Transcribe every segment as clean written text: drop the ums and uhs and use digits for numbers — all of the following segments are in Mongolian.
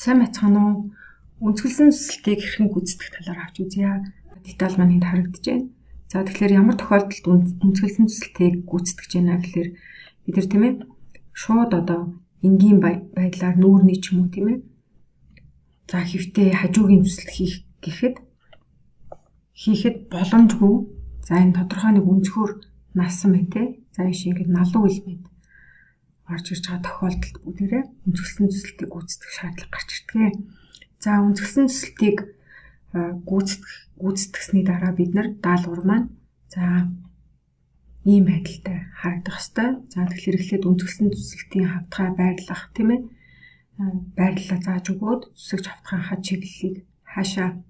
Сайн байцгаана уу? Өнцгөлсөн зүсэлтийг хэрхэн гүйцэтгэх талаар авч үзье. Деталь маань энд харагдаж байна. За, тэгэхээр ямар тохиолдолд өнцгөлсөн зүсэлтийг гүйцэтгэж байна гэхээр бид нар, тийм ээ, шууд одоо энгийн байдлаар нүүрний ч юм уу, тийм ээ. За, хэвтээ хажуугийн зүсэлт хийх гэхэд хийхэд боломжгүй. За, энэ тодорхой нэг өнцгөр налсан байна те. За, ийш ингээд налуу элемент орж ирж байгаа тохиолдолд бүгдээрээ өнцгөлсөн зүсэлтийг гүйцэтгэх шаардлага гарч ирдэг. За, өнцгөлсөн зүсэлтийг гүйцэтгсэний дараа бид нар даалгавар маань за ийм байдалтай харагдах ёстой. За, тэгэхээр эхлээд өнцгөлсөн зүсэлтийн хавтгай байрлах, тийм ээ, байрлалаа зааж өгөөд зүсэгч хавтгай хад чиглэлийг, хаашаа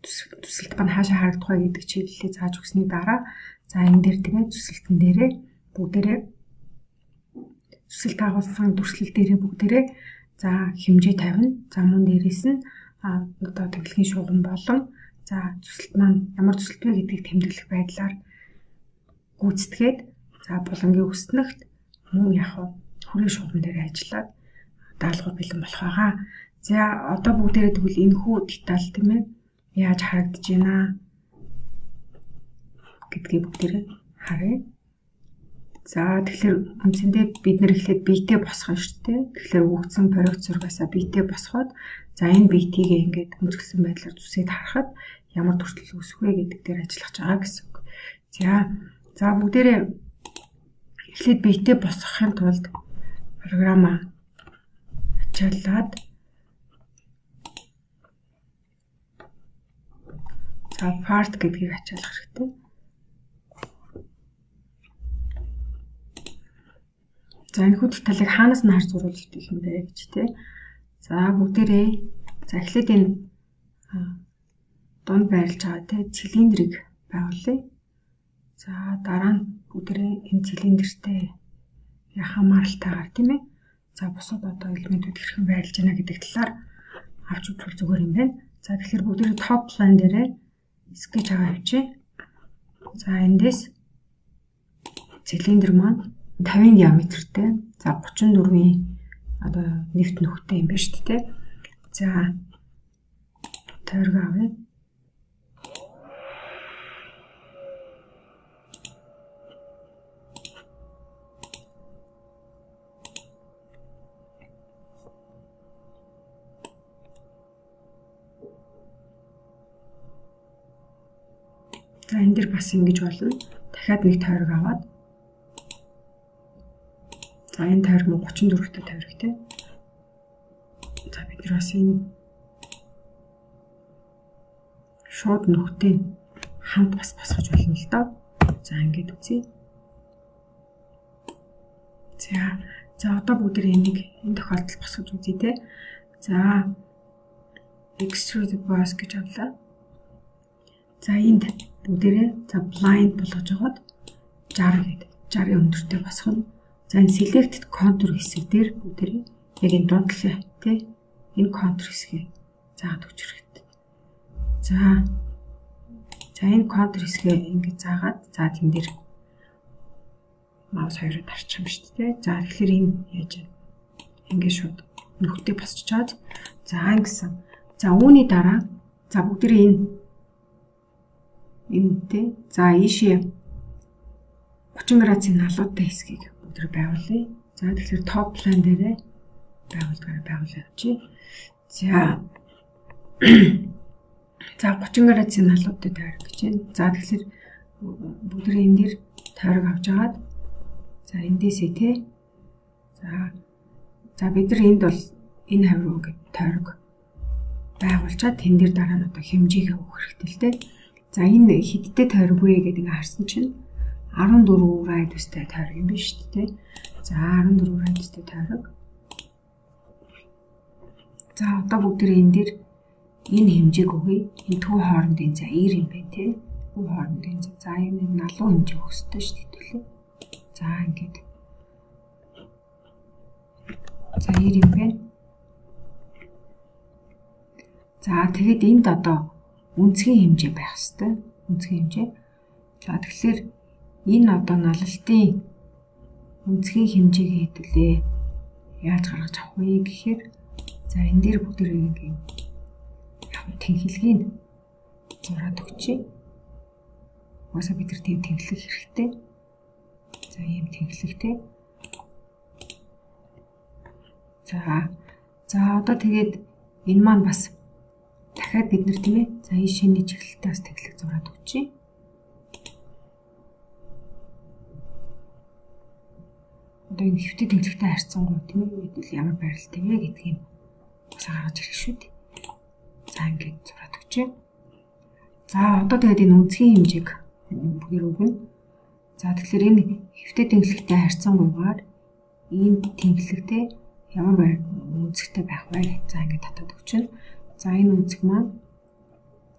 зүсэлт маань хаашаа харагдах вэ гэдэг чиглэлийг зааж өгсөний дараа, за, энэ дээр, тийм ээ, зүсэлтэн дээрээ бүгдээрээ зүсэлт агуулсан дүрслэл дээрээ бүгдээрээ за хэмжээ тавина. За, мөн дээрээс нь одоо тэнхлэгийн шугам болон за зүсэлт маань ямар зүсэлт вэ гэдгийг тэмдэглэх байдлаар гүйцэтгээд, за, булангийн өснөгт мөн яг хүрээ шугам дээр ажиллаад даалгавар бэлэн болох байгаа. За, одоо бүгдээрээ тэгвэл энэ хүү деталь, тийм ээ, яаж харагдаж байна гэдгийг бүгдээрээ харъя. За, тэгэхээр үндсэндээ бид нар эхлээд биетэй босгоно шүү дээ. Тэгэхээр өгөгдсөн проект зургаасаа биетэй босгоод, за, энэ биетийг ингээд өнцгсөн байдлаар зүсээд харахад ямар төрөл үүсэх вэ гэдэг дээр ажиллах байгаа гэсэн үг. За, бүгдээрээ эхлээд биетэй босгохын тулд программа ачаалаад, за, part гэдгийг ачаалах хэрэгтэй. За, энэ хүү деталийг хаанаас нь харж зурвал өвтөх юм бэ гэж, тий. За, бүгдээрээ за эхлээд энэ дунд байрлаж байгаа, тий, цилиндрийг байгуулъя. За, дараа нь бүгдээрээ энэ цилиндртэй хамааралтайгаар, тийм ээ. За, бусад одоо элементүүд хэрхэн байрлаж байна гэдэг талаар авч үзвэл зүгээр юм байна. За, тэгэхээр бүгдээрээ top plane дээрээ sketch аваа авчээ. За, эндээс цилиндр маань 50 диаметртэй, за, 34-ийн одоо нэвт нөхтэй юм байна шүү дээ. За, тойрог авъя. За, энэ дэр бас ингэж болно. Дахиад нэг тойрог аваад, за, энэ тойрог мөн 34-тэй тойрог, тий. За, бид нар бас энэ шууд нөхтэй хамт бас босгож болно л доо. За, ингэж үзье. За, одоо бүгд энийг энэ тохиолдолд босгож үзье те. За, extruded boss гэж авлаа. За, энд бүгдээрээ за blind болгож жагаад 60 гэдэг 60-ын өндөртэй босгоно. За, энэ selected contour хэсэг дээр бүгдээрээ яг энэ дунд талын, тий, энэ contour хэсгийг заагаад өгч хэрэгтэй. За, энэ contour хэсгээ ингэж заагаад, за, тэн дээр маус хоёроо дарчих юм шүү дээ. За, тэгэхээр энэ яаж вэ? Ингээд шууд нөхдөй босчоод, за, ингэсэн. За, үүний дараа, за, бүгдээрээ энэ, тий. За, ийшээ 30 градусын налуутай хэсгийг бүгд байгуулъя. За, тэгэхээр top plane дээрээ байгуулдгаар байгуулъя авчи. За, 30 градусын налуутай тойрог гэж байна. За, тэгэхээр бүгд энэ дээр тойрог авч агаад, за, эндээсээ, тий. За, бид нар энд бол энэ хавь руу ингээд тойрог байгуулчаад тэн дээр дараа нь одоо хэмжээгээ өгөх хэрэгтэй л дээ. За, энэ хэдтэй тойрог вэ гэдэг ингээ харсан чинь 14 радиустай тойрог юм биш үү, те. За, 14 радиустай тойрог. За, одоо бүгд энэ дээр энэ хэмжээг өгье. Энэ төв хоорондын за 90 юм байна, те. Төв хоорондын за энэ налуу хэмжээ өгөх ёстой шүү дээ. За, ингээд. За, 90 юм байна. За, тэгэхэд энд одоо өнцгийн хэмжээ байх ёстой. Өнцгийн хэмжээ. За, тэгэхээр энэ одоо налалтын өнцгийн хэмжээг хэдүүлээ яаж гаргаж авах вэ гэхээр, За энэ дээр бүгдээрээ ингээ яг тэнхлэгийг зураад өгчээ. Угаасаа бид нар тийм тэнхлэг хэрэгтэй. За ийм тэнхлэгтэй. За за одоо тэгээд энэ маань бас дахиад бид нар тийм ээ. За энэ шинэ чиглэлтэй бас тэнхлэг зураад өгчээ. Одоо энэ хэвтэй тэнхлэгтэй харьцангуй тийм ээ. Мэдвэл ямар байралтай вэ гэдгийг бас гаргаж ирэх шүү дээ. За ингээд зураад өгчээ. За одоо тэгээд энэ өнцгийн хэмжээг бүгдээр өгнө. За тэгэхээр энэ хэвтэй тэнхлэгтэй харьцангуйгаар энэ тэнхлэгтэй ямар өнцгтэй байх вэ? За ингээд татаад өгчнө. За энэ өнцөг маань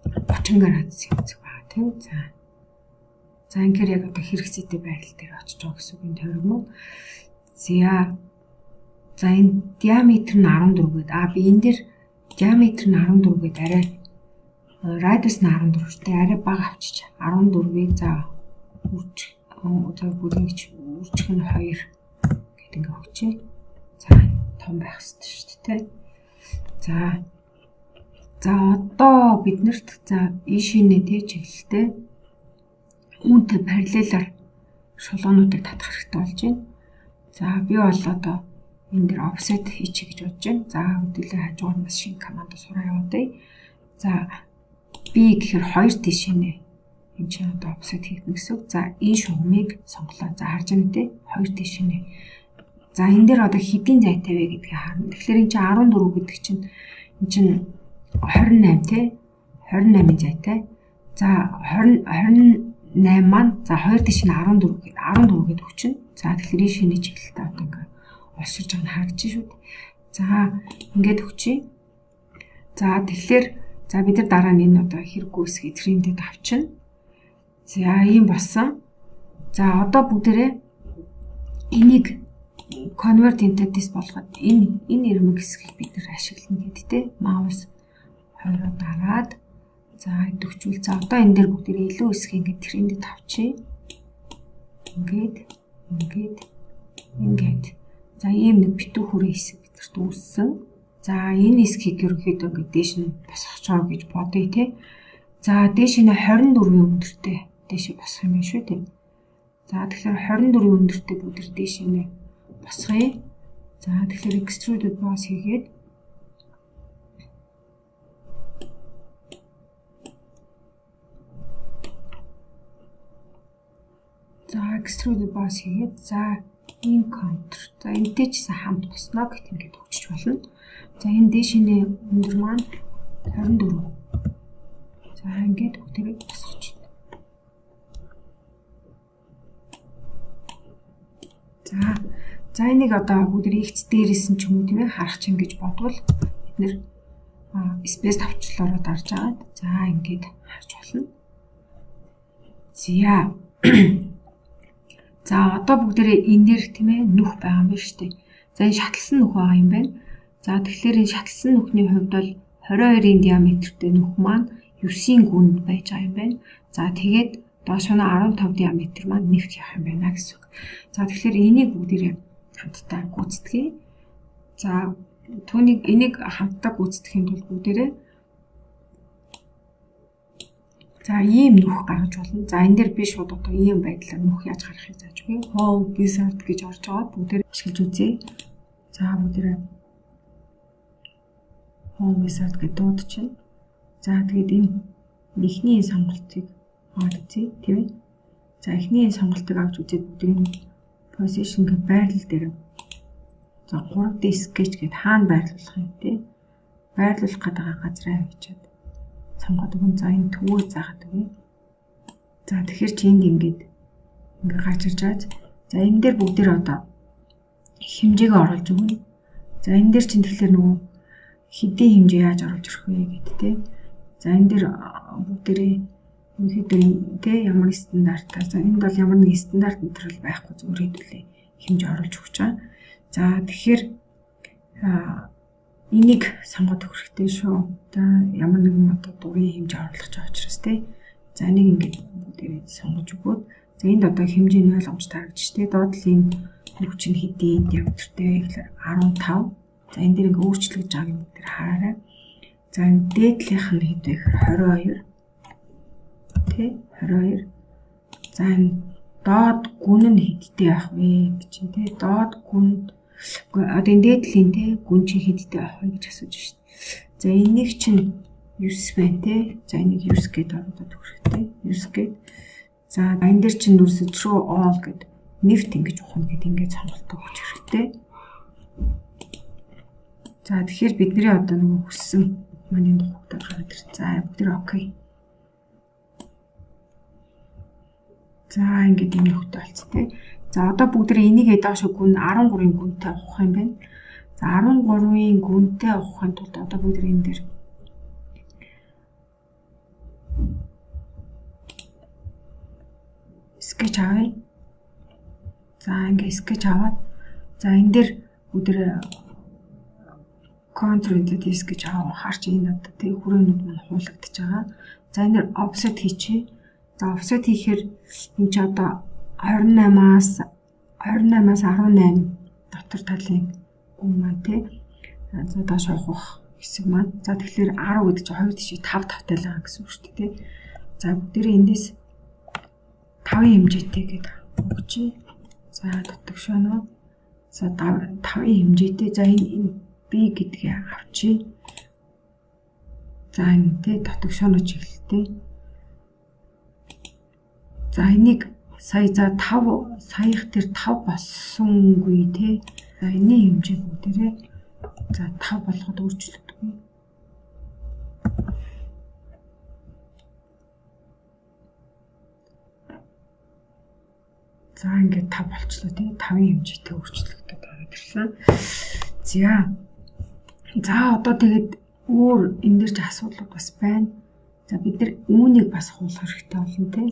30 градусын өнцөг байгаа тийм. За за ингээд яг одоо хэрэгцээтэй байрлал дээр очиж байгаа гэсэн үг энэ тойрог маань. За за энэ диаметр нь 14 гээд би энэ дээр диаметр нь 14 гээд арай радиус нь 14 шүү дээ. Арай бага авчиж 14-ийг за үрж за бүгд үржих нь 2 гэд ингээ өгчээ. За том байх хэрэгтэй шүү дээ. За за одоо биднэрт за ийшээ тий чиглэлтэй үүнтэй параллелаар шулуунуудыг татах хэрэгтэй болж байна. За би бол одоо энэ дээр offset хийчих гэж бодож байна. За хэдүүлээ хажуугаар бас шинэ команд сураа явуулъя. За би гэхээр 2 тийшээ энэ чинь одоо offset хийгдэнэ гэсэн үг. За энэ шугамыг сонголоо. За харж байна тий 2 тийшээ. За энэ дээр одоо хэдийн зайтай вэ гэдгийг харна. Тэгэхээр энэ чинь 14 гэдэг чинь энэ чинь 28 тий 28-ын зайтай. За 28 маань за 2 тийш нь 14 гээд 14 гээд өгчнө. За тэгэхээр энэ шинэ чиглэлтэй одоо ингээ олширж байгаа нь харагдаж шүү дээ. За ингээд өгчээ. За тэгэхээр за бид нар дараа нь энэ одоо хэрэггүй хэсгийг трендэд авчина. За ийм болсон. За одоо бүгдээрээ энийг convert into this болгоход энэ ирмэг хэсгийг бид нар ашиглана гэдэг те. Маус 2-оо дараад за идэвхжүүл. За одоо энэ дээр бүгдээрээ илүү хэсгийг ингээд трендэд авчия. Ингээд ингээд ингээд за ийм нэг битүү хүрээ хэсэг бидэрт үүссэн. За энэ хэсгийг ерөнхийдөө ингээд дээш нь босгочоо гэж бодъё те. За дээш нь 24-ийн өндөртэй дээшээ босох юм байна шүү дээ. За тэгэхээр 24-ийн өндөртэй бүгд дээш нь босгоё. За тэгэхээр extruded boss хийгээд за extruded boss хийгээд за энэ counter. За энэтэй ч гэсэн хамт босноо гэх ингээд өгчөж болно. За энэ дээшний өндөр маань 24. За ингээд бүгдээрээ босгоч. За за энийг одоо бүгд X дээрээс нь ч юм уу тийм ээ харах чинь гэж бодвол бид нэр space тавчлаараа дарж агаад за ингээд харж болно. За за одоо бүгдээрээ энэ дээр тийм ээ нүх байгаа юм байна шүү дээ. За энэ шатлсан нүх байгаа юм байна. За тэгэхээр энэ шатлсан нүхний хувьд бол 22-ын диаметртэй нүх маань 9-ийн гүнд байж байгаа юм байна. За тэгээд доош нь 15 диаметр маань нэвт явах юм байна гэсэн үг. За тэгэхээр энийг бүгдээрээ хамтдаа гүйцэтгэе. За түүнийг энийг хамтдаа гүйцэтгэхийн тулд бүгдээрээ за ийм нүх гаргаж болно. За энэ дээр би шууд одоо ийм байдлаар нүх яаж гаргахыг зааж өгье. Hole wizard гэж орж байгаа бүгдээр ашиглаж үзье. За бүгдээрээ hole wizard гэж дуудчихна. За тэгээд энэ эхний сонголтыг аваад үзье, тийм ээ. За эхний сонголтыг авч үзээд бүгдийн position гэх байрлал дээр за 3D sketch гэд хаана байрлуулах юм те. Байрлуулах гэдэг газраа авчиад сонгоод өгөн. За энэ төвөө заагаад өгье. За тэгэхээр чи энд ингээд ингээ гарч ирж байгаа. За энэ дээр бүгдээр одоо хэмжээг оруулж өгнө. За энэ дээр чинь тэгэхээр нөгөө хэдийн хэмжээ яаж оруулж ирэх вэ гэдэг те. За энэ дээр бүгдээрээ ерөнхийдөө те ямар стандартаар за энд бол ямар нэг стандарт энэ төр байхгүй зүгээр хэдүүлээ хэмжээ оруулж өгч байгаа. За тэгэхээр энийг сонгоод өгөх хэрэгтэй шүү. За ямар нэгэн одоо дурын хэмжээ оруулах гэж байгаа учраас те. За энийг ингээд бүгдээрээ сонгож өгөөд за энд одоо хэмжээ нь ойлгомж таарч те. Доотлын нүх чинь хэдийн диаметртэй вэ гэхээр 15. За энэ дээр ингээ өөрчлөгдөж байгааг юм дээр хараарай. За энэ дээдлийнх нь хэд вэ гэхээр 22 тий 22. За энэ доод гүн нь хэдтэй байх вэ гэж чинь тий доод гүн одоо энэ дээдлийн тий гүн чинь хэдтэй байх вэ гэж асууж шít. За энийг чинь 9 байна тий. За энийг 9 гэдээ оруулаад өгөх хэрэгтэй. 9 гээд. За энэ дээр чинь нүрс true all гэд нэвт ингэж ухна гэд ингэж сонголтоо өгч хэрэгтэй. За тэгэхээр бидний одоо нөгөө хүссэн маань энд ухагдаад гараад ирсэн. За бүгд окей. За ингээд ийм нөхдөд болцсон тий. За одоо бүгд энийг доош гүн 13-ын гүнтэй ухах юм байна. За 13-ын гүнтэй ухахын тулд одоо бүгд энэ дээр скетч авъя. За ингээд скетч аваад за энэ дээр бүгд Ctrl D скетч авахаар чи энэ одоо тий хүрээнүүд маань хуулагдаж байгаа. За энэ дээр offset хийчихье. За offset хийхээр энэ чи одоо 28-аас 18 дотор талын гүн маань тий. За доош ухах хэсэг маань. За тэгэхээр 10 гэдэг чинь 2 тийш 5 тавтай л байгаа гэсэн үг шүү дээ тий. За бүгдээрээ эндээс 5-ын хэмжээтэй гэдэг өгчээ. За татагшаано. За 5-ын хэмжээтэй. За энэ B гэдгийг авчи. За энэ тий татагшаано чиглэлтэй. За энийг сая за 5 саях тэр 5 болсонгүй тий. За энэний хэмжээ бүгдээрээ за 5 болгоход өөрчлөгдөв. За ингээд 5 болчлоо тий. 5-ын хэмжээтэй өөрчлөгдөд ороод ирсэн. За. За одоо тэгээд өөр энэ дэр ч асуудлууд бас байна. За бид нар үүнийг бас хуулах хэрэгтэй болно тий.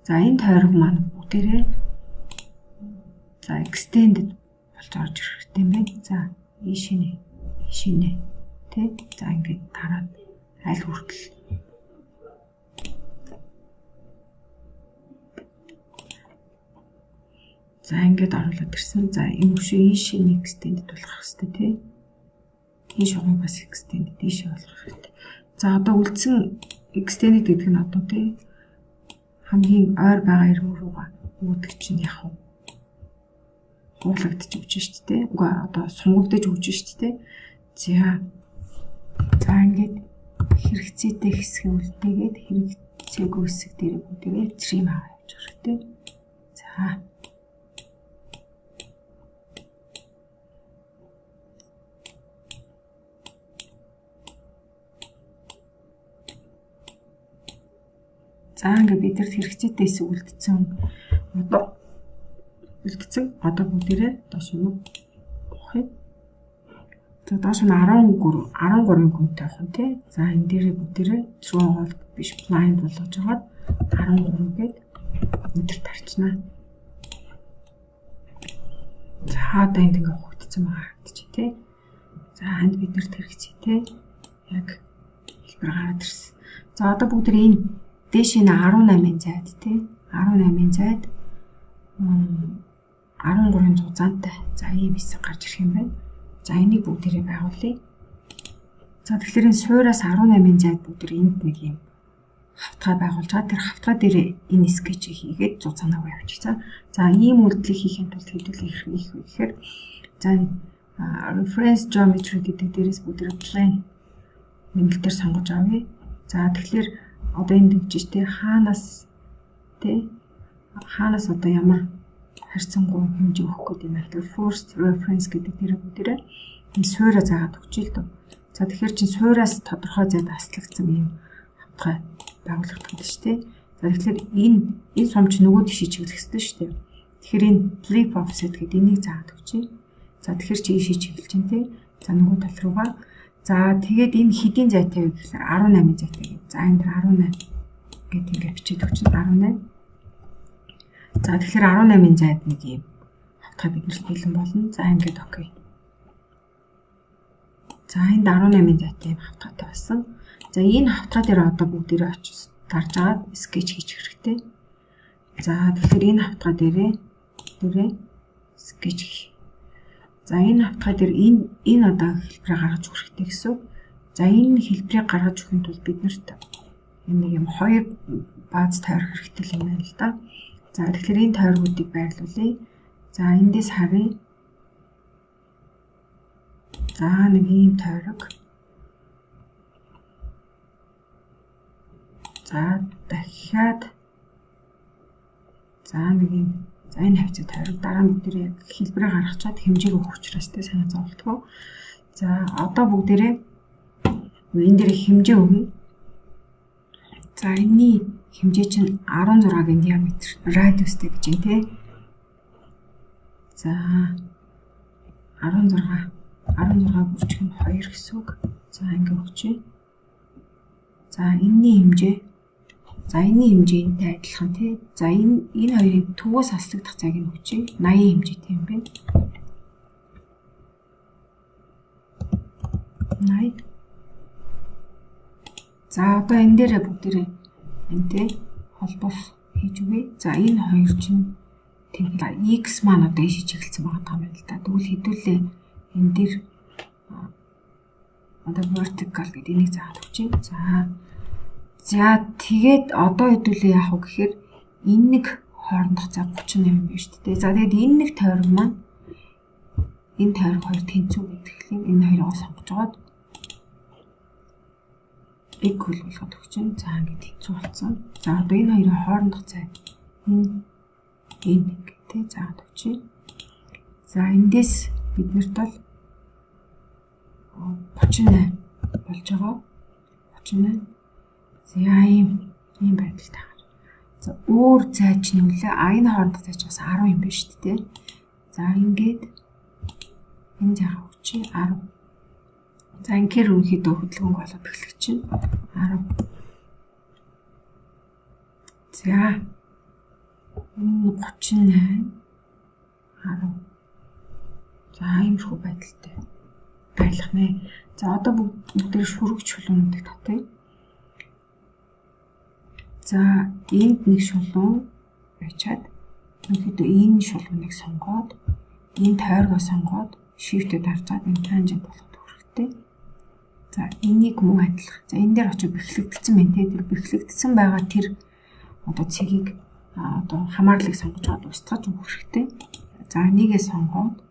За энэ тойрог маань бүгдээрээ за extended болж орж ирэх хэрэгтэй юм байна. За ийшээ тий. За ингээд дараад аль хүртэл за ингээд оруулаад ирсэн. За энэ өшөө ийшээ extended болох хэрэгтэй тий. Ийш угыг бас extended ийшээ болох хэрэгтэй. За одоо үлдсэн extended гэдэг нь одоо тий хамгийн ойр байгаа ирмэг рүүгээ үүдэх чинь яг уу хуулагдчих өгч шүү дээ. Үгүй одоо сунгагдаж өгч шүү дээ. За. За ингээд хэрэгцээтэй хэсгийг үлдээгээд хэрэгцээгүй хэсэг дээр бүгдээрээ trim аваа явуучих хэрэгтэй. За. За ингээд бид нарт хэрэгцээтэй хэсэг үлдсэн. Одоо үлдсэн. Одоо бүгдээрээ доош нь ухъя. За доош нь 13-ын гүнтэй авах нь тий. За энэ дээрээ бүгдээрээ true all биш blind болгож агаад 13 гээд өндөр тарчнаа. За одоо энд ингээ ухагдсан байгаа харагдчих тий. За энд бид нарт хэрэгцээтэй яг хэлбэр гараад ирсэн. За одоо бүгдээрээ энэ дээш нь 18-ын зайд тий. 18-ын зайд 13-ын зузаантай. За ийм хэсэг гарч ирэх юм байна. За энийг бүгдээрээ байгуулъя. За тэгэхээр энэ суураас 18-ын зайд бүгдээр энд нэг юм хавтгай байгуулж байгаа. Тэр хавтгай дээр энэ скетчийг хийгээд зузаанаа явуучих. За ийм үйлдэлийг хийхин тулд хэдүүлээ хийх вэ гэхээр за reference geometry гэдэг дээрээс бүгдээрээ plane нэмэлтээр сонгож авъя. За тэгэхээр одоо энд тэгж тий хаанаас тий хаанаас одоо ямар харьцангуй хэмжээ өгөх гэдэг юм бэ? First reference гэдэг дээр бүгдээрээ энэ суура заагаад өгч ил дөө. За тэгэхээр чин суураас тодорхой зайд аслагдсан ийм хавтгай байгуулагдах юм шүү дээ. За тэгэхээр энэ сум чи нөгөө тийшээ чиглэх ёстой шүү дээ. Тэгэхээр энэ flip offset гэдэг энийг заагаад өгчээ. За тэгэхээр чи ийшээ чиглэж чинь тий. За нөгөө тал руугаа. За тэгээд энэ хэдийн зайтай вэ гэхээр 18-ын зайтай гэдэг. За энэ дэр 18 гэдэг ингээд бичээд өгч 18. За тэгэхээр 18-ын зайд нэг ийм хавтгай биднэрт бэлэн болно. За ингээд окей. За энд 18-ын зайтай ийм хавтгайтай болсон. За энэ хавтгай дээр одоо бүгдээрээ очиж дарж агаад скетч хийчих хэрэгтэй. За, тэгэхээр энэ хавтгай дээрээ sketch гэх. За, энэ хавтгай дээр энэ одоо хэлбэрийг гаргаж өгөх хэрэгтэй гэсэн үг. За, энэ хэлбэрийг гаргаж өгөхийн тулд бид нарт энэ нэг юм хоёр бааз тойрох хэрэгтэй юм байна л да. За, тэгэхээр энэ тойргуудыг байрлуулъя. За, эндээс харъя. За, нэг ийм тойрог. За, дахиад за нэг юм, за энэ хавцаа тойрог. Дараа нь бүгдээрээ яг хэлбэрээ гаргачаад хэмжээг өгөх учраас тэ санаа зовлтгоо. За, одоо бүгдээрээ энэ дээр хэмжээ өгье. За, энэний хэмжээ чинь 16-гийн диаметр радиустай гэж байна те. За, 16 бүрчгэн 2 гэсэн үг. За, ингээ өгчээ. За, энэний хэмжээ. За, энэний хэмжээ энэтэй адилхан тий. За, энэ хоёрын төвөөс хаслагдах зайг нь өгчээ. 80 хэмжээтэй юм байна. 80. За, одоо энэ дээрээ бүгдээрээ энэтэй холбоос хийж өгье. За, энэ хоёр чинь тэгэл x маань одоо ийшээ чиглэсэн байгаа юм байна л да. Тэгвэл хэдүүлээ энэ дээр одоо vertical гэдэг энийг заагаад өгчээ. За, тэгээд одоо хэдүүлээ яах вэ гэхээр энэ нэг хоорондох зай 38 юм байна шүү дээ. За, тэгээд энэ нэг тойрог маань энэ тойрог хоёр тэнцүү гэдэг юм. Энэ хоёроо сонгож аваад equal болгоод өгч чинь. За, ингээд тэнцүү болсон. За, одоо энэ хоёрын хоорондох зай энэ гэдэг тий заагаад өгч. За, эндээс биднэрт бол 38 болж байгаа. 38. За, ийм байдалтай гарна. За, өөр зай чинь юу лээ? А, энэ хоорондох зай чинь бас 10 юм байна шүү дээ. За, ингээд энэ зайгаа өгч 10. За, инхээр ерөнхийдөө хөдөлгөөнг болоод эхлэх чинь 10. За, энэ 38 10. За, иймэрхүү байдалтай байлах нэ. За, одоо бүгдээр шүрэг чулуунуудыг татъя. За, энд нэг шулуун байчаад ерөнхийдөө энэ шулууныг сонгоод энэ тойргоо сонгоод shift-д даржаад энэ tangent болгоод өгөх хэрэгтэй. За, энийг мөн адилхан. За, энэ дээр очиж бэхлэгдсэн байна те. Тэр бэхлэгдсэн байгаа тэр одоо цэгийг одоо хамаарлыг сонгож аваад устгаж өгөх хэрэгтэй. За, энийгээ сонгоод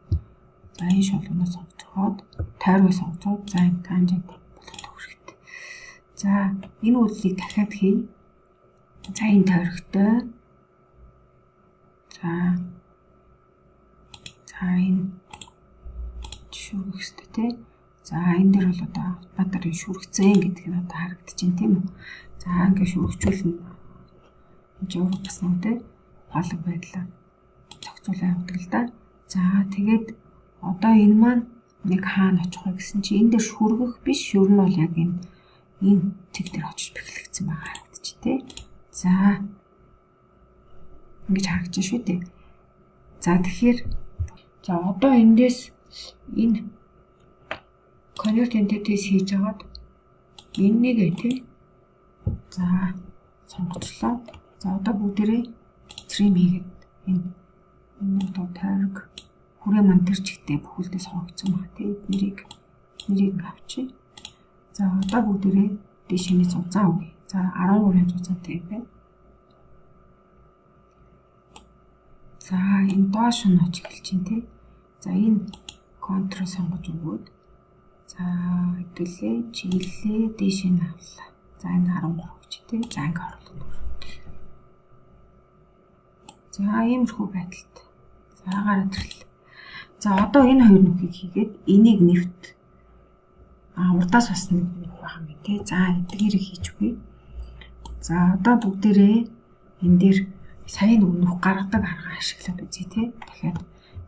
за энэ шулуунаа сонгоод тойргоо сонгоод за энэ tangent болгоод өгөх хэрэгтэй. За, энэ үйлдэлийг дахиад хий. За, энэ тойрогтой. За энэ шүргэх хэрэгтэй тий. За, энэ дээр бол одоо автоматар шүргцэн гэдэг нь одоо харагдаж байна тийм үү. За, ингээ шүргчүүлнэ. Энд ураг бас нэг тий ухаалаг байдлаар зохицуулан явдаг л да. За, тэгээд одоо энэ маань нэг хаана очих вэ гэсэн чи энэ дээр шүргэх биш, ер нь бол яг энэ цэг дээр очиж бэхлэгдсэн байгаа харагдчих тий. За, ингэж харагдаж шүү дээ. За, тэгэхээр за одоо эндээс энэ convert entities хийж агаад энэнийг тий. За, сонгочлоо. За, одоо бүгдээрээ trim хийгээд энэ одоо тойрог хүрээ маань тэр чигтээ бүхэлдээ сонгогдсон байгаа тий. Эднэрийг авчи. За, одоо бүгдээрээ дээшээ зузаан өгье. За, 13-ын зузаантай юм байна. За, энэ доош нь оч эхэлж байна тий. За, энэ контрол сонгож өгөөд за хэдүүлээ чиглэлээ дээшээ нь авлаа. За, энэ 13 гэж тий. За, ингээ оруулах. За, иймэрхүү байдалд. За, гараад ирлээ. За, одоо энэ хоёр нүхийг хийгээд энийг нэвт урдаас бас нэг нүх байгаа юм тий. За, эдгээрийг хийж өгье. За, одоо бүгдээрээ энэ дээр сая нэг нүх гаргадаг арга ашиглаад үзье тий. Дахиад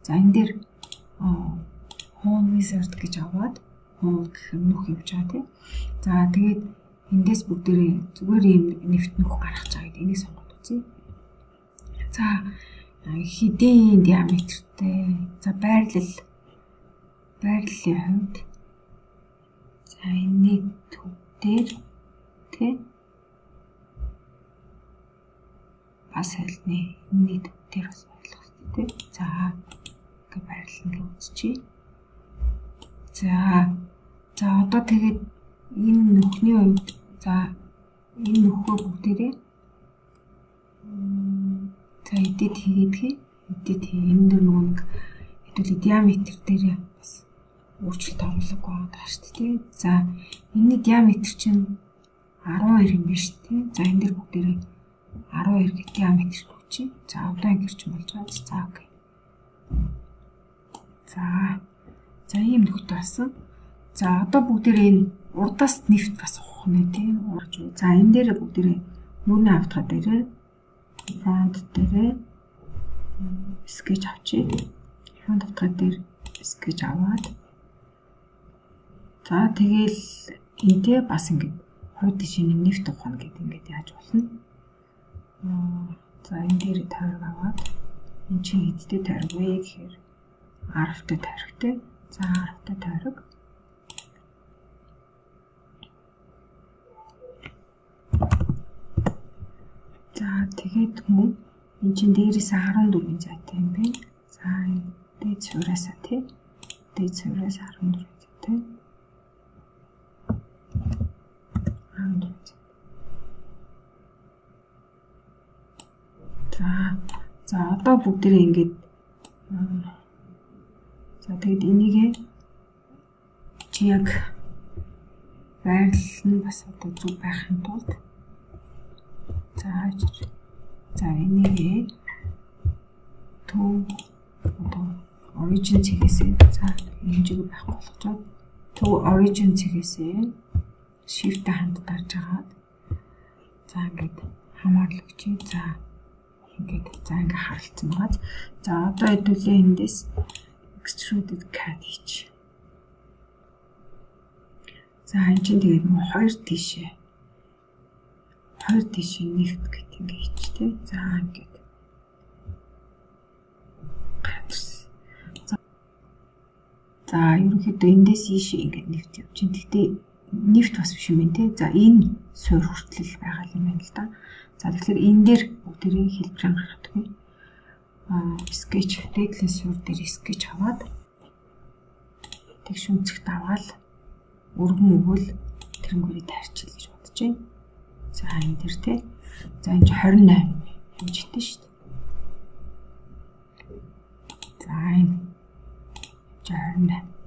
за энэ дээр home wizard гэж аваад home гэх нүх явж байгаа тий. За, тэгээд эндээс бүгдээрээ зүгээр ийм нэвт нүх гаргаж байгаа гэдэг энийг сонгоод үзье. За, хэдийн диаметртэй. За, байрлалын хувьд за энэний төв дээр тий Бас альны энэний төв дээр бас байрлах хэрэгтэй тий. За ингээ байрлал ингээ үзчихье. За за одоо тэгээд энэ нүхний хувьд за энэ нөхөө бүгдээрээ за edit хийгээд edit энэ дээр нөгөө нэг хэдүүлээ диаметр дээр бас өөрчлөлт оруулаагүй байгаа шүү дээ. За энэний диаметр чинь 12 юм байна шүү дээ. За энэ дээр бүгдээрээ 12 гэх диаметр өгчий. За одоо ингэ ч болж байгаа. За окей. За за ийм нөхдөд болсон. За одоо бүгдээрээ энэ урдаас нефт бас ухах нэ тийм. За энэ дээр бүгдээрээ нүүрний авдгаа дээрээ front дээрээ sketch авчи. Front авдгаа дээр sketch аваад за тэгэл энтэй бас ингээд хоёр тишээ нефт ухна гэдэг ингээд яаж болно. За энэ дээр тойрог аваад энэ чинь хэдтэй тойрог вэ гэхээр 10-тай тойрогтой. За 10-тай тойрог. За тэгээд мөн энэ чинь дээрээс 14-ийн зайтай юм байна. За энэ дээд суйраасаа тий. Дээд суйраас 14-ийн зайтай. 14 зай. За за одоо бүгдээрээ ингээд за тэгэд энийгээ чи яг байрлал нь бас одоо зөв байхын тулд за за энийгээ төв одоо origin цэгээсээ за хэмжээг байхгүй болгочоод төв origin цэгээсээ shift-тэй хамт дарж агаад за ингээд хамаарлаг чи за ингээд за ингээд харалцсан байгаа. За одоо хэдүүлээ эндээс extruded cut хийчих. За энэ чинь тэгээд нөгөө хоёр тийшээ нефт гэх ингэ хийчих тий. За ингээд гараад ирсэн. За ерөнхийдөө эндээс ийшээ ингээд нефт явж чинь. Гэхдээ нефт бас биш юм байна тий. За энэ суур хүртэл байгаа юм байна л да. За тэгэхээр энэ дээр бүгдээрээ хэлбэрийн гаргадаг юм. Sketch дээдлийн суур дээр sketch аваад тэгш өнцөгт аваад өргөн өгөөл тэрнгүүрээ тайрчил гэж бодож байна. За энэ дээр тий. За энэ 28 хэмжээтэй шүү дээ. За энэ 28.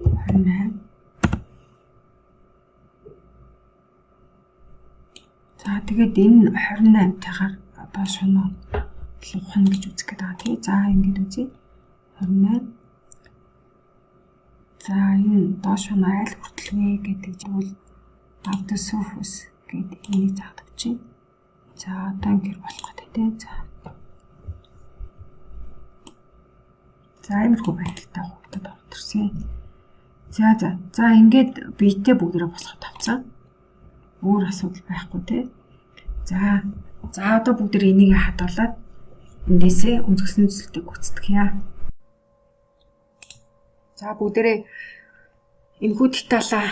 28. За тэгээд энэ 28-тайгаар одоо шунаа лухна гэж үзэх гээд байгаа тий. За ингэж үзье. 28. За энэ доош нь айл хүртэл вэ гэдэг бол up to surface гэдэг энийг заадаг чинь. За одоо ингэж болох гэдэг тий. За. За иймэрхүү байдалтай хувьдад орж ирсэн. За за. За ингээд биетэй бүгдээрээ босгоод авцсан. Өөр асуудал байхгүй тий. За. За одоо бүгдээрээ энийг хадгалаад эндээсээ өнцгсөн төсөлтийг гүйцэтгэе. За бүгдээрээ энэхүү деталаа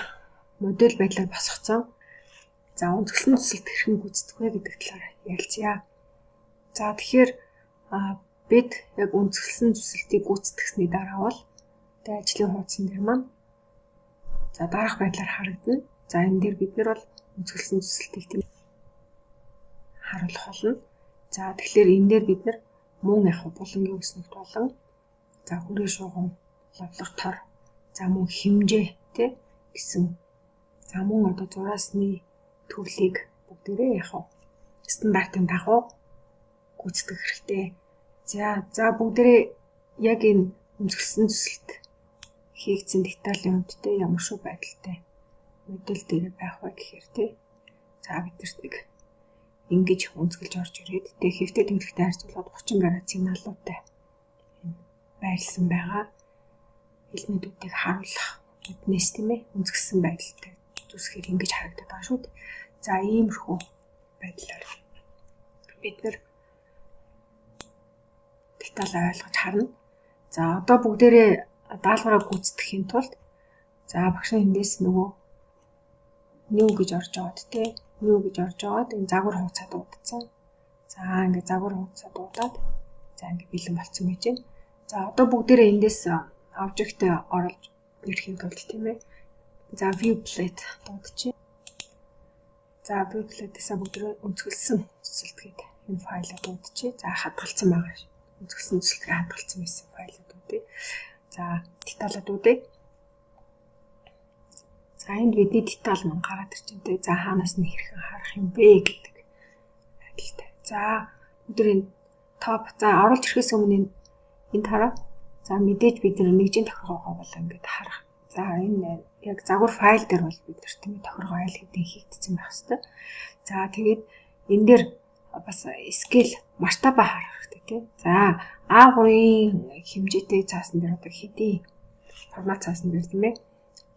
модель байдлаар босгоцсон. За өнцгсөн төсөлт хэрхэн гүйцэтгэх вэ гэдэг талаар ярилцъя. За тэгэхээр бид яг өнцгсөн төсөлтийг гүйцэтгэсний дараа бол тэ ажлын хуудсан дээр маань за дараах байдлаар харагдана. За энэ дээр бид нар бол өнцгөлсөн төсөлтийг тийм харуулах болно. За тэгэхээр энэ дээр бид нар мөн яг булангийн өснөгт болон за хүрээ шууган лавлах тор за мөн хэмжээ тий гэсэн за мөн одоо зураасны төрлийг бүгдээрээ яг стандартын дагуу гүйцэтгэх хэрэгтэй. За за бүгдээрээ яг энэ өнцгөлсөн төсөлт хийгдсэн деталийн хувьд тий ямар шүү байдалтай модель дээр байх вэ гэхээр тий за бидэрт нэг ингэж өнцгөлж орж ирээд тий хэвтэй тэмдэгтэй харьцуулаад 30 градусын налуутай энэ байрлсан байгаа элементүүдийг харуулах үднэс тийм ээ өнцгсөн байдалтай зүсгээр ингэж харагдаад байгаа шүү дээ. За иймэрхүү байдлаар бид нар деталаа ойлгож харна. За одоо бүгдээрээ даалгавраа гүйцэтгэхийн тулд за багш эндээс нөгөө new гэж орж аваад те New гэж орж аваад энэ загвар хуудасаа дуудсан. За ингээд загвар хуудасаа дуудаад за ингээд бэлэн болцсон байж байна. За одоо бүгдээрээ эндээс object оруулж ирэхийн тулд тийм ээ. За view plate дуудчих. За view plate-ээсээ бүгдээрээ өнцгөлсөн төсөлтгээд энэ файлаа дуудчих. За хадгалсан байгаа. Өнцгөлсөн төсөлтгээ хадгалсан байсан файлаа дуудъя. За деталаа дуудъя. За энд бидний деталь маань гараад ирж байна те. За хаанаас нь хэрхэн харах юм бэ гэдэг байдалтай. За бүгд энэ топ за оруулж ирэхээс өмнө энэ хараа. За мэдээж бид нар нэгжийн тохиргоогоо бол ингээд харах. За энэ яг загвар файл дээр бол бид нар тийм тохиргоо аль хэдийн хийгдсэн байх хэвээр. За тэгээд энэ дээр бас scale масштабаа харах хэрэгтэй тийм. За A3-ын хэмжээтэй цаасан дээр одоо хэдийн формат цаасан дээр тийм ээ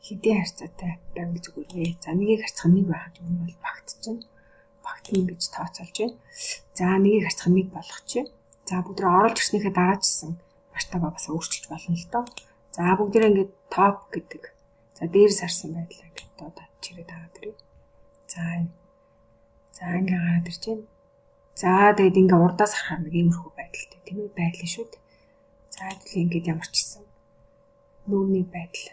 хэдийн харьцаатай байвал зүгээр вэ. За нэгийг харьцах нэг байхад юу нь бол багтчихна. Багтна гэж тооцоолж байна. За нэгийг харьцах нэг болгочих. За бүгд оруулж ирснийхээ дараа ч гэсэн масштабаа бас өөрчилж болно л доо. За бүгдээрээ ингээд топ гэдэг. За дээрс харсан байдлаа ингээд дуудаад чирээд аваад ирье. За энэ. За ингээд гараад ирж байна. За тэгээд ингээ урдаас харахаар нэг иймэрхүү байдалтай тийм ээ байдлаа шүү дээ. За хэдүүл ингээд ямар ч гэсэн нүүрний байдал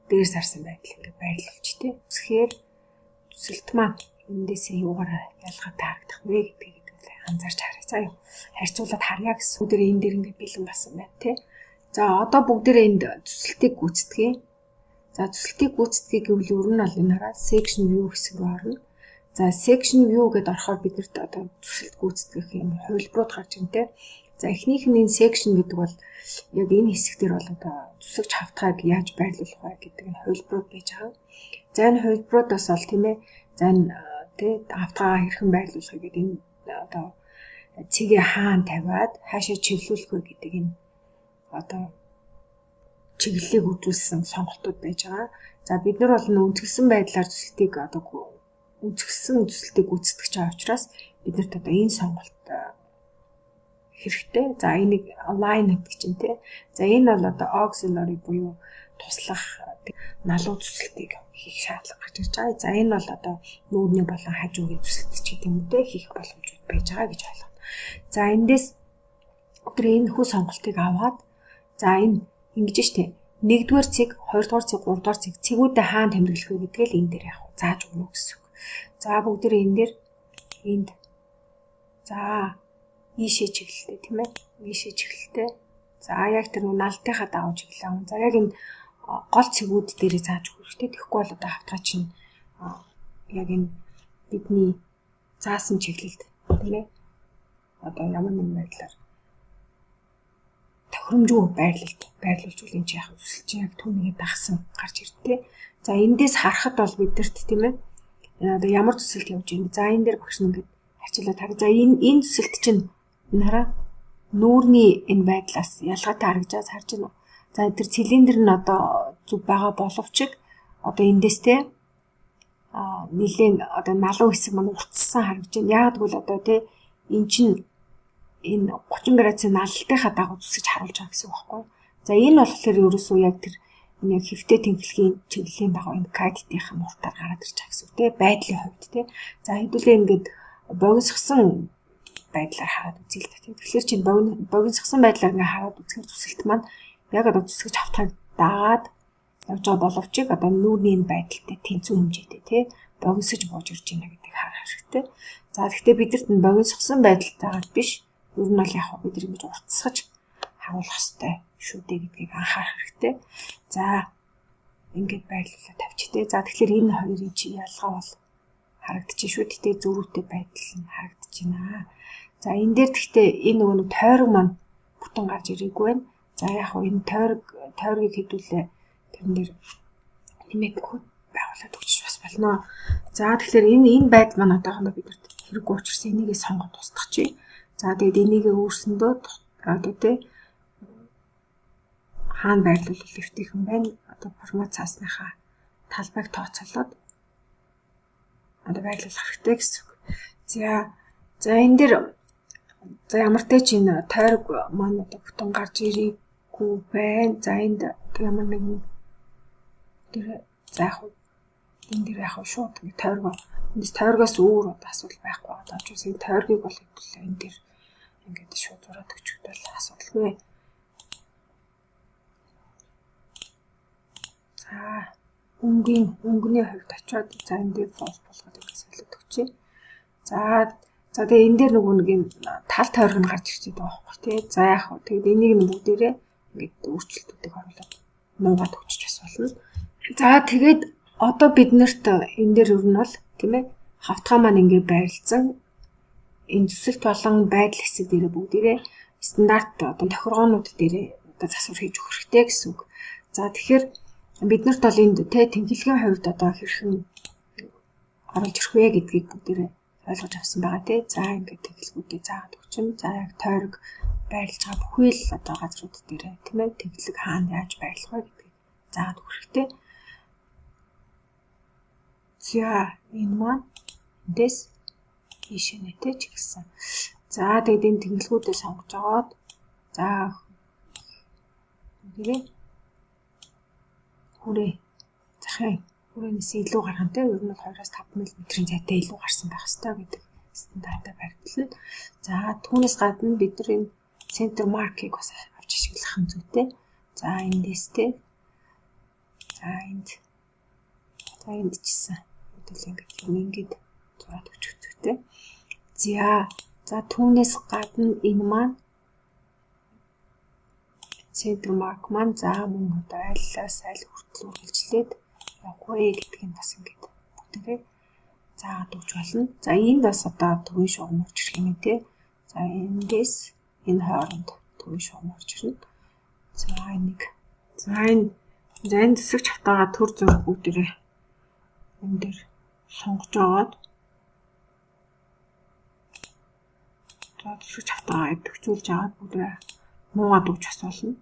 дээрс харсан байдал ингээд байрлуулж тий. Үсгээр төсөлт маань эндээсээ юугаар ялгаатай харагдах вэ гэдгийг анзаарч харъя. За харьцуулаад харъя гэсэн. Бүгдээр энэ дээр ингээд бэлэн болсон байна тий. За одоо бүгдээрээ энд төсөлтийг гүйцэтгэе. За төсөлтийг гүйцэтгэе гэвэл ер нь бол энэ хараа section view хэсэг рүү орно. За section view гэдээ орохоор биднэрт одоо төсөлт гүйцэтгэх юм хувилбарууд гарч ирнэ те. За эхнийх нь энэ section гэдэг бол яг энэ хэсэг дээр бол одоо зүсэгч хавтгайг яаж байрлуулах вэ гэдэг нь хувилбарууд байж байгаа. За энэ хувилбаруудаас бол тийм ээ за энэ тий хавтгайгаа хэрхэн байрлуулах гэдэг энэ одоо цэгээ хаана тавиад хаашаа чиглүүлэх вэ гэдэг энэ одоо чиглэлийг үзүүлсэн сонголтууд байж байгаа. За бид нар бол өнцгөлсөн байдлаар төсөлтийг одоо өнцгөлсөн төсөлтийг гүйцэтгэж байгаа учраас биднэрт одоо энэ сонголт хэрэгтэй. За энийг align гэдэг чинь тий. За энэ бол одоо auxiliary буюу туслах налуу төсөлтийг хийх шаардлага гарч ирж байгаа. За энэ бол одоо нүүрний болон хажуугийн төсөлт ч гэдэг юм уу те хийх боломжууд байж байгаа гэж ойлгоно. За эндээс өдөр энэ хүү сонголтыг аваад за энэ ингэж штэ нэгдүгээр цэг, хоёрдугаар цэг, гуравдугаар цэг цэгүүдээ хаана тэмдэглэх вэ гэдгээл энэ дээр яг зааж өгнө гэсэн үг. За бүгдээрээ энэ дээр энд за ийшээ чиглэлтэй тийм ээ. Ийшээ чиглэлтэй. За яг тэр налтынхаа дагуу чиглэл авах. За яг энэ гол цэгүүд дээрээ зааж өгөх хэрэгтэй. Тэгэхгүй бол одоо хавтгай чинь яг энэ бидний заасан чиглэлд тийм ээ. Одоо ямар нэгэн байдлаар тохиромжгүй байрлалд байрлуулж энэ чи яг зүсэл чинь яг түүнийгээ дагсан гарч ирдээ. За эндээс харахад бол бидэрт тийм ээ одоо ямар төсөлт явж байна. За энэ дээр багш ингээд харьцуулаад харъя. За энэ төсөлт чинь энэ хараа нүүрний энэ байдлаас ялгаатай харагдаж харж байна уу? За тэр цилиндр нь одоо зүг байгаа боловч одоо эндээс те нэлээд одоо налуу хэсэг маань уртссан харагдаж байна. Яг гэвэл одоо те эн чинь энэ 30 градусын налалтынхаа дагуу зүсэж харуулж байгаа гэсэн үг байхгүй юу? За энэ болохоор ерөөсөө яг тэр энэ яг хэвтэй тэнхлэгийн чиглэлийн дагуу энэ катетийн уртаар гараад ирж байгаа гэсэн үг те байдлын хувьд те. За хэдүүлээ ингээд богиносгосон байдлаар хараад үзье л та. Тэгэхээр чинь богиносгосон байдлаар ингээд хараад үзэхээр зүсэлт маань яг одоо зүсгэж хавтгайг дагаад явж байгаа боловч одоо нүүрний энэ байдалтай тэнцвэн хэмжээтэй тий богиносож бууж ирж байна гэдгийг харах хэрэгтэй. За тэгэхдээ бидэрт нь богиносгосон байдалтайгаар биш ер нь бол яг бид ингэж уртсгаж харуулах хэрэгтэй шүү дээ гэдгийг анхаарах хэрэгтэй. За ингээд байрлуулаад тавьчих тий. За тэгэхээр энэ хоёрын чи ялгаа бол харагдчих шүү дээ. Зөрүүтэй байдал нь харагдаж байна. За энэ дээр гэхдээ энэ нөгөө нэг тойрог маань бүтэн гарч ирээгүй байна. За яг хуу энэ тойргийг хэдүүлээ тэрэн дээр нэмээд код байгуулад өгчих бас болно. За тэгэхээр энэ байдал маань одоохондоо бидэрт хэрэггүй учраас энийгээ сонгоод устгах. За тэгээд энийгээ өөрсөндөө одоо тий хаана байрлуул эвтэйхэн байна. Одоо формат цаасныхаа талбайг тооцоолоод одоо байрлуулах хэрэгтэй гэсэн үг. За энэ дээр за ямар ч тач энэ тойрог маань одоо бүтэн гарч ирээгүй байна. За энд ямар нэгэн тэр за яг энэ дээр яг шууд ингэ тойргоо Эндээс тойргоос өөр одоо асуудал байхгүй байгаа. Учраас энэ тойргийг бол хэдүүлээ энэ дээр ингээд шууд зураад өгчөд бол асуудалгүй. За өнгөний хувьд очиод за энэ дээр false болгоод ингээд солиод өгчээ. За тэгээ энэ дээр нөгөө нэг юм тал тойрог нь гарч ирчээд байгаа байхгүй тий. За яах вэ? Тэгээд энийг нь бүгдээрээ ингээд өөрчлөлтүүдийг оруулаад нуугаад өгчих бас болно. За тэгээд одоо бид нарт энэ дээр ер нь бол тийм ээ хавтгай маань ингээд байрлалцсан энэ зүсэлт болон байдал хэсэг дээрээ бүгдээрээ стандарт одоо тохиргоонууд дээрээ одоо засвар хийж өгөх хэрэгтэй гэсэн үг. За тэгэхээр бид нарт бол энд тэнхлэгийн хувьд одоо хэрхэн оруулж ирэх вэ гэдгийг бүгдээрээ ойлгож авсан байгаа тий. За ингээд тэнхлэгүүдээ заагаад өгчин. За яг тойрог байрлаж байгаа бүхий л одоо газрууд дээрээ тийм ээ тэнхлэг хаана яаж байрлах вэ гэдгийг заагаад өгөх хэрэгтэй. За энэ маань эндээс ийшээ нэтэ чиглэсэн. За тэгээд энэ тэнхлэгүүдээ сонгож аваад за тэрээ хүрээ захын хүрээнээс илүү гаргантай ер нь бол 2-5 мм-ийн зайтай илүү гарсан байх ёстой гэдэг стандартаа баримтлана. За түүнээс гадна бид нар энэ center mark-ыг бас авч ашиглах нь зүйтэй. За эндээс те. За энд за энд чсэн. Хэдүүл ингээд юм ингээд зураад өгчих зүйтэй. За түүнээс гадна энэ маань center mark маань за мөн одоо айлаас айл хүртэл үргэлжлээд явах вэ гэдгийг бас ингээд бүгдээрээ заагаад өгч болно. За энд бас одоо төвийн шугам орж ирэх юм те. За эндээс энэ хооронд төвийн шугам орж ирнэ. За энийг за энэ зэсэг чавтайгаа төр зураг бүгдээрээ энэ дээр сонгож аваад за зэсэг чавтайгаа идэвхжүүлж аваад бүгдээрээ нуугаад өгч бас болно.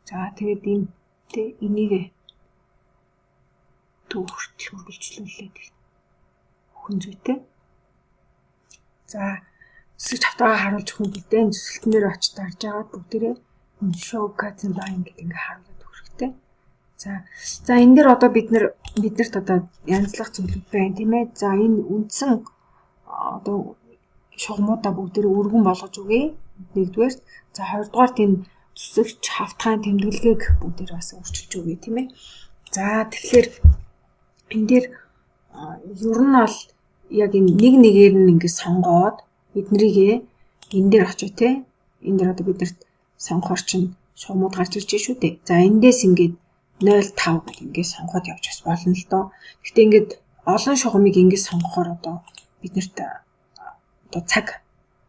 За тэгээд энэ тэ энийг төв хүртэл үргэлжлүүлээд өгөх нь зүйтэй. За зэсэг чавтайгаа харуулж өгөх гэдэг энэ зүсэлтэн дээр очиж дарж агаад бүгдээрээ show cutting line гэдэг ингээ харуулад өгөх хэрэгтэй. За энэ дээр одоо биднэрт одоо янзлах зүйлүүд байна тийм ээ. За энэ үндсэн одоо шугамуудаа бүгдээрээ өргөн болгож өгье. Нэгдүгээр. За хоёрдугаарт энэ зүсэгч хавтгайн тэмдэглэгээг бүгдээр бас өөрчилж өгье тийм ээ. За тэгэхээр энэ дээр ер нь бол яг энэ нэг нэгээр нь ингэ сонгоод эднэрийг энэ дээр очив те. Энэ дээр одоо биднэрт сонгохоор чинь шугамууд гарч ирж шүү дээ. За эндээс ингээд 0.5 гэх ингээд сонгоод явж бас болно л доо. Гэхдээ ингээд олон шугамыг ингээд сонгохоор одоо биднэрт одоо цаг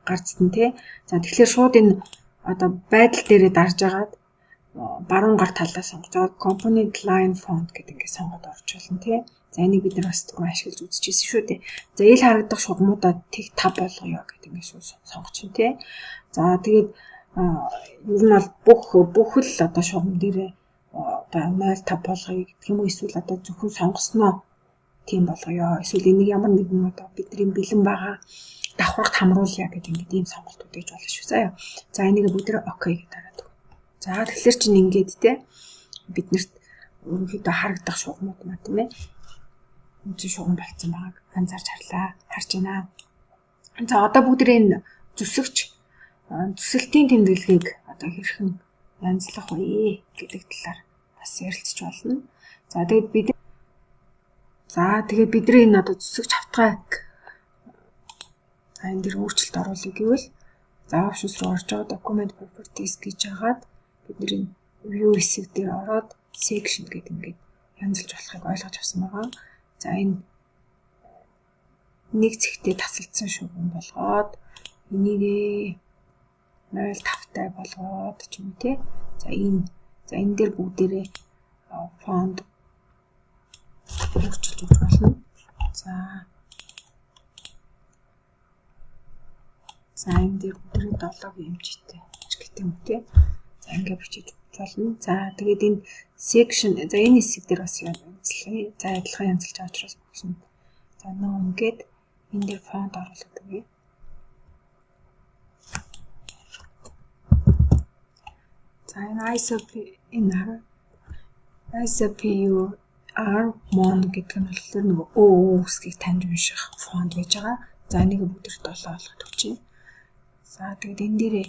гарцсан тий. За тэгэхээр шууд энэ одоо байдал дээрээ дарж агаад баруун гар талаа сонгож аваад component line font гэдэг ингээд сонгоод орж болно тий. За энийг бид нар бас түрүү ашиглаж үзчихсэн шүү дээ. За ил харагдах шугамуудаа тэг 5 болгоё гэдэг ингээд шууд сонгоч чинь тий. За тэгээд ер нь бол бүх л одоо шугам дээрээ одоо 0.5 болгоё гэх юм уу эсвэл одоо зөвхөн сонгосноо тийм болгоё. Эсвэл энийг ямар нэгэн одоо бидний бэлэн байгаа давхаргад хамруулъя гэдэг ингээд ийм сонголтууд хийж болно шүү. Заяа. За энийг бүгдээрээ окей гэж дараад өгнө. За тэгэхээр чинь ингээд те биднэрт ерөнхийдөө харагдах шугамууд маа тийм ээ. Үндсэн шугам болцсон байгааг анзаарч харж байна. За одоо бүгдээрээ энэ зүсэгч зүсэлтийн тэмдэглэгийг одоо хэрхэн янзлах вэ гэдэг талаар бас ярилцж болно. За тэгээд бид бидний энэ одоо зүсэгч хавтгайг за энэ дэр өөрчлөлт оруулъя гэвэл за options руу орж байгаа document properties гэж хагаад бид нэр энэ view хэсэг дээр ороод section гэдэг ингээд янзлж болохыг ойлгож авсан байгаа. За энэ нэг зэгтээ тасалдсан шугам болгоод энийг 0.5-тай болгоод ч юм уу те. За энэ дээр бүгдээрээ фонд өөрчилж өгч болно. За энэ дээр бүгдээрээ 7-гийн хэмжээтэй ч гэдэг юм те. За ингээд бичиж өгч болно. За тэгээд энэ section за энэ хэсэг дээр бас янзлая. За адилхан янзлж байгаа учраас багш нь за нөө ингээд энэ дээр фонд оруулаад өгье. За энэ ISO энэ ISOPU Armon гэдэг нь болохоор нөгөө Ö үсгийг таньж унших фонт гэж байгаа. За энийг бүгд 7 болгоод өгчээ. За тэгэд энэ дээрээ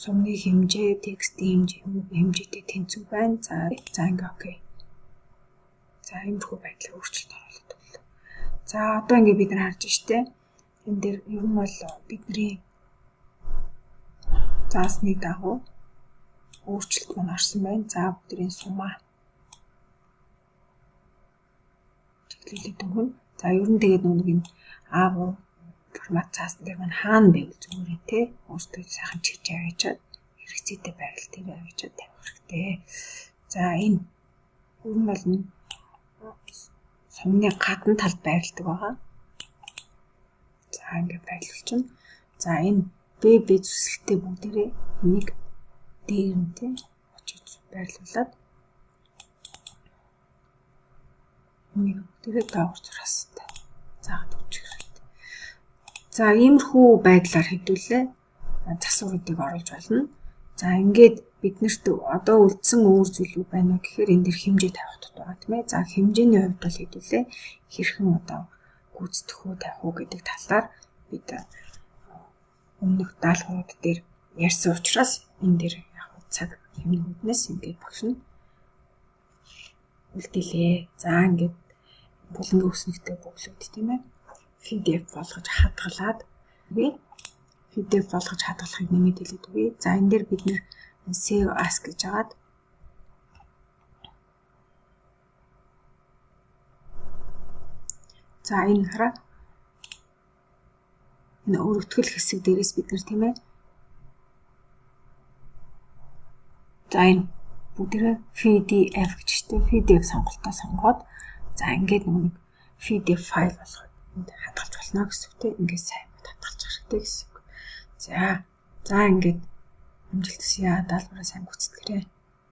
сумны хэмжээ, текстийн хэмжээтэй тэнцүү байна. За за ингээ окей. За иймэрхүү байдлаар өөрчлөлт оруулаад өглөө. За одоо ингээ бид нар харж штэ. Энэ дээр ер нь бол бидний заасны дагуу өөрчлөлт маань орсон байна. За бидний сумаа чиглүүлээд өгнө. За ер нь тэгээд нэг энэ А3 формат цаасан дээр маань хаана байвал зүгээр юм те. Өөртөө сайхан чирж аваачаад хэрэгцээтэй байрал дээр аваачаад тавих хэрэгтэй. За энэ ер нь бол сумны гадна талд байрладаг байгаа. За ингээд байрлуулчихна. За энэ BB зүсэлтэй бүгдээрээ энийг дээр нь те очиж байрлуулад энийг бүгдээрээ доогуур зураастай заагаад өгчих хэрэгтэй. За иймэрхүү байдлаар хэдүүлээ засваруудыг оруулж болно. За ингээд биднэрт одоо үлдсэн өөр зүйл юу байна вэ гэхээр энэ дэр хэмжээ тавих тут байгаа тийм ээ. За хэмжээний хувьд бол хэдүүлээ хэрхэн одоо гүйцэтгэх үү тавих уу гэдэг талаар бид өмнөх даалгаврууд дээр ярьсан учраас энэ дэр яг цаг хэмнэгүүднээс ингээд багш нь үлдээлээ. За ингээд булангийн өснөгтэй бөглөөд тийм ээ. PDF болгож хадгалаад үгүй. PDF болгож хадгалахыг нэмээд хэлээд үгүй. За энэ дээр бид нэр save as гэж агаад за энэ хараа энэ өргөтгөл хэсэг дээрээс бид нар тийм ээ. За энэ бүгдээрээ PDF гэж штэ. PDF сонголтоо сонгоод за ингээд нэг PDF файл болгоод энд хадгалж болно гэсэн үг тийм. Ингээд сайн хадгалж хэрэгтэй гэсэн үг. За за ингээд амжилт хүсье. Даалгавраа сайн гүйцэтгэрэй.